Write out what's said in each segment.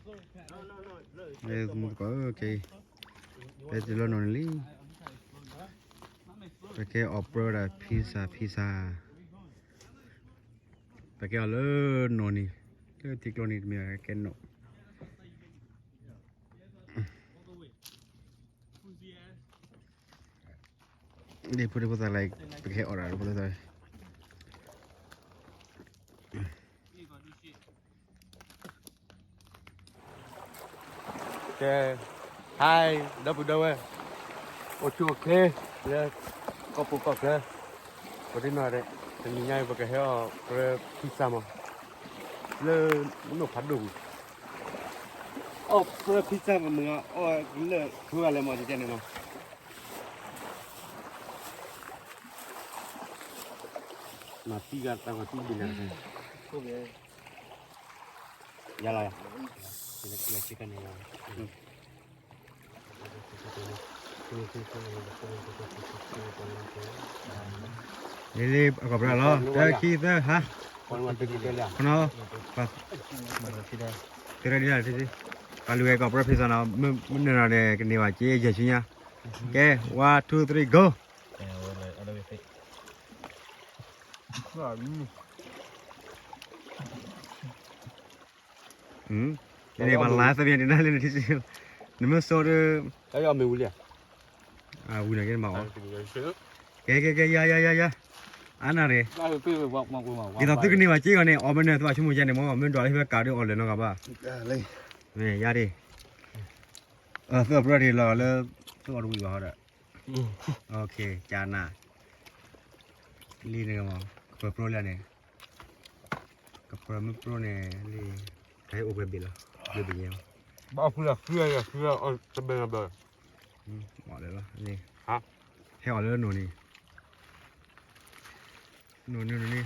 မုၢ်ကီး ကဲ, ပတလီၤနီၤန့ၣ်လံ, ပကဲအီၣ်ပြၢဝဲဒၣ် pizza pizza, ပကဲအီၣ်လၢနီၤန့ၣ်, လၢထံကျိန့ၣ်တမ့ၢ်ကဲနီၤ ဒ်ဖိဒ်ဖိသၣ်လၢ ပကဟဲအီၣ်ဒၣ်ဖိသၣ် ကဲ, hi ဒီပုၢ်ဒီဝဲၢ်, အိၣ်ဆူၣ်အိၣ်ချ့လၢ ကီၢ်ပူၤကီၢ်ချၢ, ပဒ်နီၢ်ဒဲး, တနံၤညါအံၤ ပကဟဲအီၣ်ပြၢ pizza မး, လၢနီၢ်ဖးဒိၣ်ပူၤ, အီၣ်ပြၢ pizza မ့ၢ်အီၣ်လၢ ထူဂၤလဲၣ်မး ကကဲန့ၣ်မး မၤသံဂၤတၢ်ဂီၤသံဘ့ၣ်လၢ်, ယၤလီၤ, လၢခံကန့ၣ်လီၤ, လံလံ အကီၢ်ပြၢလီၤ တၢ ခံ သၢ ဟါ, ခနီ သရၣ်ဒ်လၢ်, ပှၤလူၤဝဲကီၢ်ပြၢ pizza နီၤ, မ့ၢ်နုၤနီၤန့ၣ် ကန့ၢ်ဘၣ်က့ ယဲၢ်ဆံညါ, ကဲ, one two three go. န့ၣ် ပှၤလါသ့ၣ်မ့ၢ်န့ၣ် နၤလၢနထံၣ်, နမ့ၢ်စိဒီး, ဝံၤနီၤက့နဘၣ်အီၤ, ကဲကဲကဲ ယၤယၤယၤယၤ, အါနၤရ့ၣ်, ဒ်သိးသုကန့ၢ်ဘၣ်က့ဂီၤန့ၣ် အီၣ်မ့ၢ်နၢၤ သုဘၣ်ဆိကမိၣ်ကဲန့ၣ်မ့ၢ် မ့ၢ်ဒွးလၢဟံၣ်ဖဲကးဒီးအီၣ်လၢၤနီတဂၤဘၣ်, ယၤဒ့ၣ်, သုအီၣ်ပြၢတ့ၢ်လီၤလၢ, သုအီၣ်တဝံၣ်ဘၣ်ဟီဒီး, ကနၤ, လံန့ၣ်, ကပြၢပြၢလၢန့ၣ်, ကပြၢမ့ၢ်ပြၢန့ၣ်လံ, တၢ်ဟဲအိၣ်ပှဲၤဘ့ၣ်လီၤ, ဘ့ၣ်ဘ့ၣ်ညါ, ဘၣ်ဖုလၢဖုလၢဖုလၢအီၣ်တဘဲဘဲ, အီၣ်လၢလီၤ, ဟဲအီၣ်လၢနိၣ်န့ၣ်, နိၣ်နိၣ်နိၣ်န့ၣ် အီၣ်နီၤ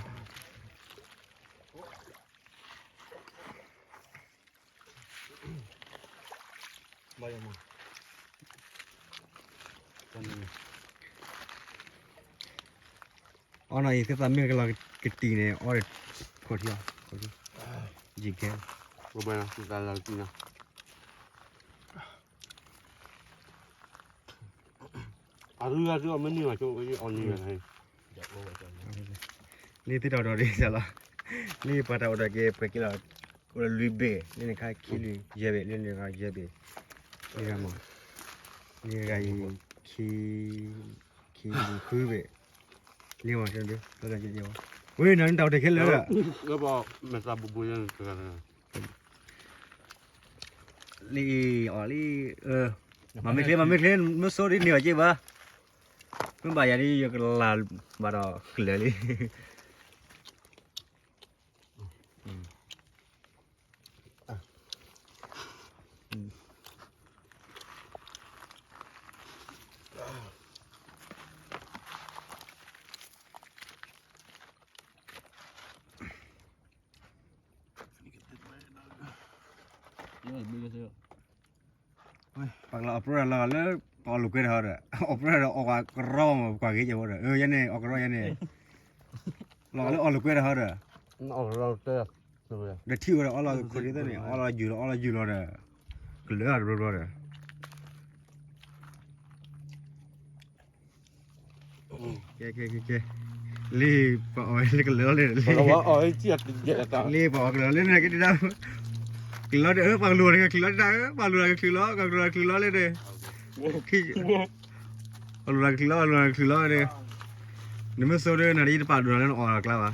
အံၤ သ့ၣ်သးမ့ၢ်ကလီၤကတံၢ်န့ၣ် အီၣ်ဒီးခိၣ်ထံအီၤ, ယံာ်ကဲ, အရူအီၣ်မ့ၢ်န့ၢ်ဘၣ်ဆိအီၣ်န့ၢ်ဘၣ်, လၢသ့ၣ်တီၤဒီးဒ်စၢ်လီၤ, လၢပှၤတၢ်အိၣ်ဒီးက့ၤပှဲၤက့ၤလီၤ, အိၣ်ဒီးလွံၢ်ဘ့ၣ်, လၢန့ၣ်ခါခံလွံၢ်ယဲၢ်ဘ့ၣ်, လၢန့ၣ်ခါယဲၢ်ဘ့ၣ်, လၢဂၤမး, လၢဂၤအံၤ, ခံ, ခံလွံၢ်ဃုဘ့ၣ်, လံမး, ဝဲနၤနတၢ်အိၣ်တၢ်ခဲလၢာ်, လံအီၤလံ, မၤမ့ၢ်ချ့ မၤမ့ၢ်ချ့ မ့ၢ်စိဒ်န့ၢ်ဘၣ်က့ဘၣ်, မ့ၢ်ဘၣ်ယၤဒ်ယကလၤဘၣ်ဒီးကလၢာ်လံ. ပှၤကလီၤအီၣ်ပြၢလီၤလၢ အီၣ်လိာ်ကွဲတဟီဒီး အီၣ်ပြၢဒီးအီၣ်ကရီမး ပကွၢ်ဂ့ၤကဲဝဲဒီး ယဲန့ၣ် အီၣ်ကရီယဲန့ၣ် လီၤလၢအီၣ်လိာ်ကွဲတဟီဒီး ဒီးထံၣ်ဝဲဒီးအီၣ်လီၤခိၣ်ဒ်သိးန့ၣ် အီၣ်လီၤယုာ်လီၤ အီၣ်လီၤယုာ်လီၤဒီး ကလၢာ်တဘျီဘျီဒီး ကဲ ကဲ ကဲ ကဲ လံ ပှၤအီၣ်လၢကလၢာ်လီၤန့ၣ် လံ လံ ပှၤအီၣ်ကလၢာ်လၢန့ၣ် ကဲဒၣ် ကလၢာ်လီၤဒီး ပှၤကလူၤတဂၤကချုးလီၤဒၣ် ပှၤလူၤတဂၤကချုးလီၤ ပှၤကလူၤတဂၤကချုးလီၤလၢန့ၣ် ပှၤလူၤတဂၤကချုးလီၤ ပှၤလူၤတဂၤကချုးလီၤန့ၣ် နမ့ၢ်စိဒ်နၤဒ်ယတပာ်ဒိၣ်နၤလၢနအီၣ်ကျါဘၣ်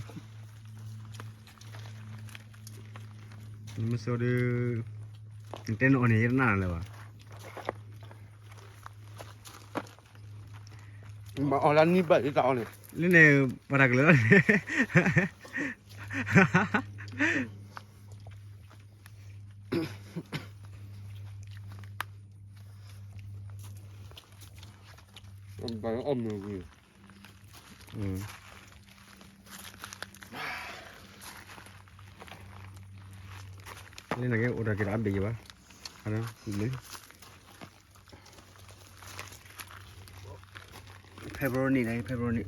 နမ့ၢ်စိဒ် နတဲနအီၣ်န့ၣ် ယတနာ်လၢၤဘၣ် မၤအီၣ်လၢနံၣ်ဘၣ်ယတၢ်အီၣ်န့ၣ် လၢန့ၣ် ပှၤတၢ်ကလၢာ်လီၤန့ၣ် ဘၣ်အီၣ်မုၢ်ဝံၤ လၢနကအိၣ်တၢ်က့ၤဒီးအဘ့ၣ်ယဘၣ် ဖဲဘြိန့ၣ် ဖဲဘြိန့ၣ်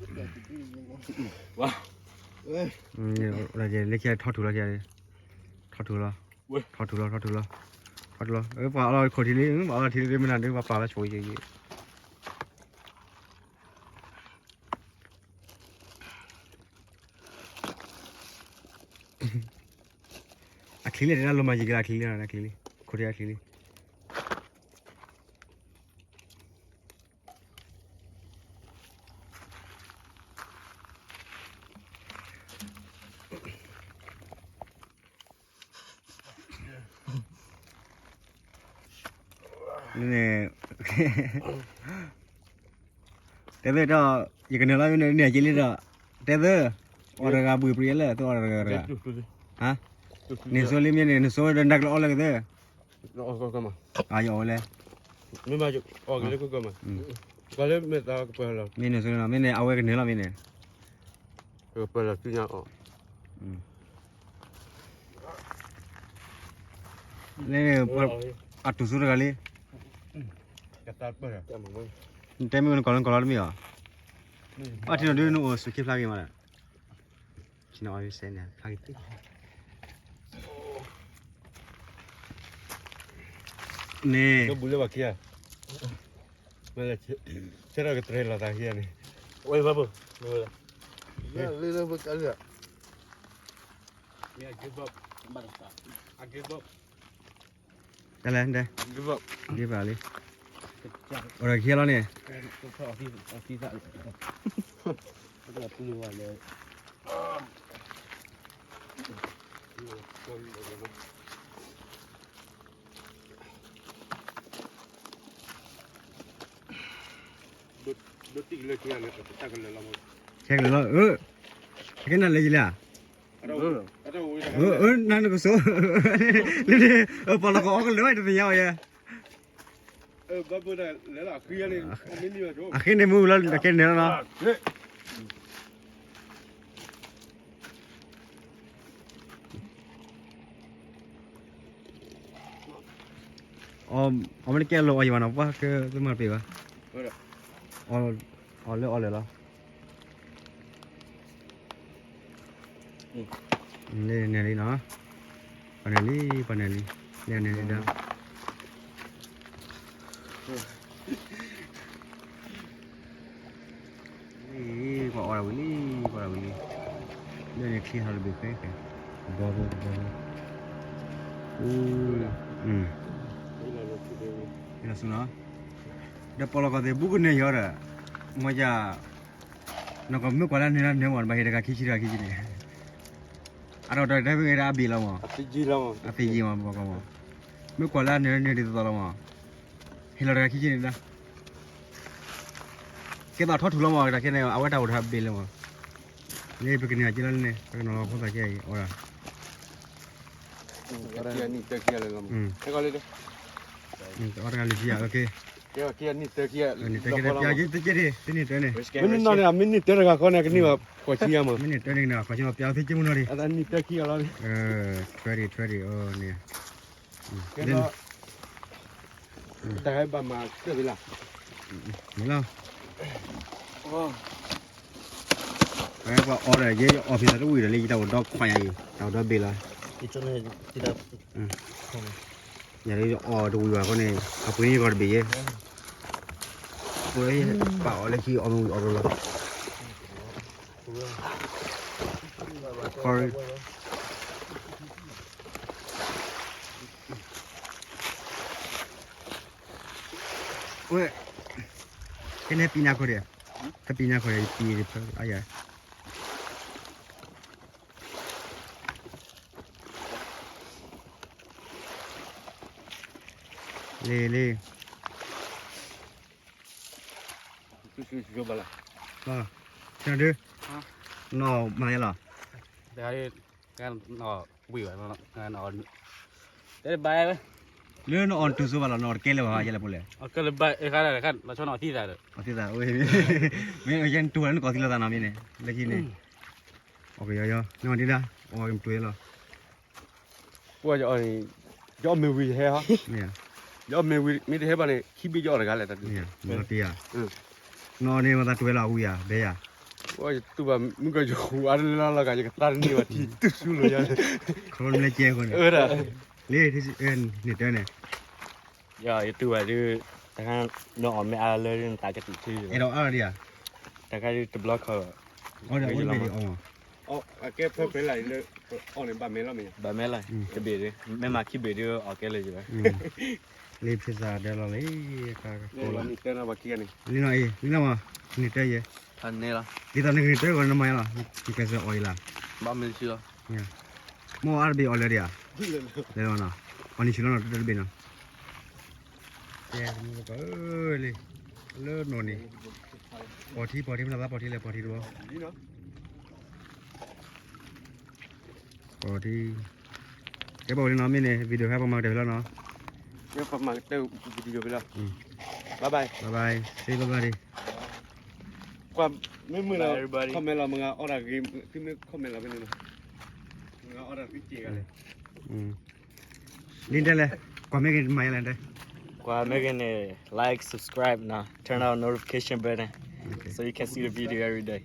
လၢခံထီၣ်ထူလီၤ ထီၣ်ထူလီၤ ထီၣ်ထူလီၤ ထီၣ်ထူလီၤ ပှၤအီလီၤခိၣ်ထံလံ, ပှၤအီလီၤထံလံ မ့ၢ်နၤဒုး ပှၤပာ်လီၤဆိယံၤယံၤ အချံလံ တဲဒၣ်လီၤမၤယံၤကလၢအချံလံ အချံလံ ခိၣ်ထံအချံလံ န့ၣ် တဲသၢဒီး ယကနၢၤလီၤန့ၣ် န့ၢ်က့လံဒီး တဲသၢ အီၣ်တဂၤဘှံးပြံလၢ သုအီၣ်တဂၤတဂၤ န့ၣ်စိလံမ့ၢ်န့ၣ် နစိဒီးနကလီၤအီၣ်လၢကသၢ ယအီၣ်ဝဲလဲၣ် မ့ၢ်န့ၣ်စိလံနီၤ မ့ၢ်န့ၣ် အဝဲကနၢၤလီၤမ့ၢ်န့ၣ် လၢန့ၣ် အတူၢ်စိတဂၤလံ တဲမ့ၢ်နကီၢ်လၢနကီၢ်လီၤတမ့ၢ်အီၤ ဘၣ်ထံနီၤဒုးနအိၣ်ဆူၣ်ခ့ဖျါက့ၤမး ဆ့ၣ်နီၤအီၤစဲန့ၣ် ဖျါက့ၤသ့ န့ၣ် ဆဲထီၣ်ကတြဲၤလီၤသးဟံန့ၣ် ဝဲဘၣ်ဘိ လၢလၢဘိကလၢ တလဲၣ် ဒဲ ဒ်ဘၣ်လံ အိၣ်ဒီးခံလီၤန့ၣ် ခဲကလၢာ်လီၤ အကဲနၤလဲၤယလဲၣ် နၤနကစိ လၢ ပှၤလီၢ်ကဝီၤအီၣ်ကလၢာ်ဘၣ်တသ့ၣ်ညါအီၤယဲ အဃ့န့ၣ်မူလီၤ တကဲန့ၣ်လီၤနီၤ အီၣ်မ့ၢ်တကဲလီၤအီၣ်ယံၤဘၣ်နီၤ ပှၤကမၤတပ့ၤဘၣ် အီၣ်လၢအီၣ်လၢာ်လီၤ န့ၣ်လံနီၤ ပှၤန့ၣ်လံ ပှၤန့ၣ်လံ န့ၣ်န့ၣ်လံဒီး လံ ပှၤအီၣ်ဒၣ်ဝံၤလံ ပှၤအီၣ်ဒၣ်ဝံၤလံ လၢန့ၣ်ချံဟးတဘ့ၣ်ဃဲဃဲ တဘီဘီတဘီဘီ အိ လီၤဆူနီၤ ဒီးပီၣ်လီၤကီၢ်သ့ၣ်ဘူးကန့ၢ်ယီၤဒီး မ့ၢ်ယၤ နကမ့ၢ်ကွၢ်လၢနၢၤနၢၤမး နဘၣ်ဟ့ၣ်တဂၤခံဆံတဂၤခံဆံန့ၣ် အတၢ်တၢ်ဖဲဂ့ၤဒၣ်အဘ့ၣ်လီၤမး အသ့ယံၤမး ပှၤကီမး မ့ၢ်ကွၢ်လၢနၢၤနၢၤဒ်သိးသိးလီၤမး ဟ့ၣ်လီၤတဂၤခံဆံန့ၣ်ဒၣ် ကဲသိးထီၣ်ထူလီၤမး တၢ်ခဲန့ၣ် အဝဲတၢ်အိၣ်တၢ်ဘ့ၣ်လၢမး လၢပကန့ၢ်အက့လီၤန့ၣ် ပကနီၤလီၤဖိသၣ်ခဲအံၤ အီၣ်ဒၣ် အီၣ်တဂၤလွံၢ်ဆံယၤ တနံၣ်တၢန့ၣ် မ့ၢ်နံၣ်တၢတဂၤဃီန့ၣ် ကန့ၢ်ဘၣ်ဃိးဆံယၤမး မ့ၢ်နံၣ်တၢန့ၣ် ကန့ၢ်ဘၣ်ဃိးဆံမး ပျီသ့က့မုၢ်နီၤဒံး အနံၣ်တၢခံအလီၤ ထွဲဒံး ထွဲဒံး အီၤန့ၣ် တၢ်ဟဲဘၣ်မၤတၢ်သ့လီၤ မ့ၢ်လီၤ ပှၤအီၣ်ဒီး ယဲယအီၣ်ဖဲသးတဝံၤဒီး လၢယတၢ်အိၣ်ဒီခွါညါအံၤ တၢ်အိၣ်ဒီဘ့ၣ်လီၤ ယၤလၢယအီၣ်တဝံၤဘၣ်အဃိန့ၣ် အပှ့ၤန့ၢ်ယဂီၢ်တဘ့ၣ်ယဲ ပှၤပာ်အီၤလၢခံအီၣ်မ့ၢ်ဝံၤအီၣ်ဘျီလီၤ ဝဲ ကဲန့ၣ်ပံနါခိၣ်ဒီး တပံနါခိၣ်ဒီး ယပံအယၤ လ့လ့ ဆဒု နီၢ်မၤယလီၤ ဝံၤဘၣ် တဲဘၣ်ဝဲ လၢနအီၣ်တူၢ်စိဘၣ်လီၤ နအီၣ်တကဲလၢၤဘၣ် ယဲလၢပူၤလဲၣ် ကဲလၢၤဘၣ် အခါဒီး ခါလီၤဆီနီၤသံသးဒီး အီၣ်သံသး မ့ၢ်ယဲတူၢ်လၢနကီၢ်သံလီၤသးနီၤမ့ၢ်န့ၣ် လၢခံန့ၣ် အီၣ်ကယီယီ နအီၣ်ဒံးဒၣ် အီၣ်ကမၤတူၢ်လီၤ ပှၤယအီၣ်န့ၣ် ယအီၣ်မ့ၢ်ဝံၤယဟဲဟီ ယအီၣ်မ့ၢ်ဝံၤ မ့ၢ်တဟဲဘၣ်န့ၣ် ခံဘ့ၣ်ယအီၣ်တဂၤလဲၣ်တၢ်ဒုး မ့ၢ်လီၤတံၢ်ဧါ နီၢ်န့ၣ်မၤသးတူၢ်ဝဲလီၤဝံၤဧါ ဘဲဧါ ပှၤယတူၢ်ဘၣ် မုၢ်ကယိၤဃူအါတလၢလီၤလီၤဂာ် ယကသါတန့ၢ်ဘၣ်ထံ တူၢ်ဆူလိာ်ယၤ ခီဖျိလၢကဲဃိန့ၣ် အဝဲဒၣ် လၢ န့ၣ်တၢ်န့ၣ် ယတူၢ်ဘၣ်ဒုး တခါ နအီၣ်မ့ၢ်အါလၢနသးကတုၤထံ အဲၣ်ဒိးအါဒံးဧါ တခါဒုးတဘျီခီ အီၣ်ဒံးအီၣ်တဘ့ၣ်ဒံးအီၣ်မး အကဲဖဲဖဲလၢ အီၣ်န့ၣ်ဘၣ်မဲလီၤမ့ၢ် ဘၣ်မဲလီၤ တဘ့ၣ်ဒုး မ့ၢ်မၤခံဘ့ၣ်ဒုးအီၣ်ကဲလၢာ်ယၤ လံ pizza ဒဲလီၤလံ လံနီၤအံၤ လံနီၤမး န့ၣ်တၢ်ယဲ ဒ်သိးနကန့ၣ်တၢ်ဂီၤနမၤယါလီၤ နကစၢ်အီၣ်အံၤလီၤ ဘၣ်မဲလီၤ မ့ၢ်အီၣ်အါတဘ့ၣ်အီၣ်လၢဒံးဧါ လဲၤလီၤနီၤ အီၣ်န့ၣ်ဆူၣ်လီၤနီၤ တၢ်တဘ့ၣ်နီၤ ကဲ လံ လၢနီၤန့ၣ် ပီၢ်ထံ ပီၢ်ထံ မ့ၢ်နသးပီၢ်ထံလဲၣ် ပီၢ်ထံတဘီ ပီၢ်ထံ ကဲပီၢ်ထံနီၤ မ့ၢ်န့ၣ် video ဟဲပမၤကတၢၢ်ဖဲလီၤနီၤ ပမၤကတၢၢ် video ဖဲလီၤ bye bye bye bye say bye bye ဒံး ကွၢ် မ့ၢ်မုာ်လီၤ comment လီၤ မ့ၢ်ဂၤအီၣ်တၢ်ဂ့ၤ သုမ့ၢ် comment လီၤဖဲန့ၣ်နီၤ မ့ၢ်ဂၤအီၣ်တၢ်သုက့ၤဂၤလဲၣ် လံတဲလဲၣ် ကွၢ်မ့ၢ်ဂ့ၤမၤယါလဲၣ်တဲ ကွၢ်မ့ၢ်ဂ့ၤန့ၣ် like subscribe နီၤ turn on notification button so you can see the video every day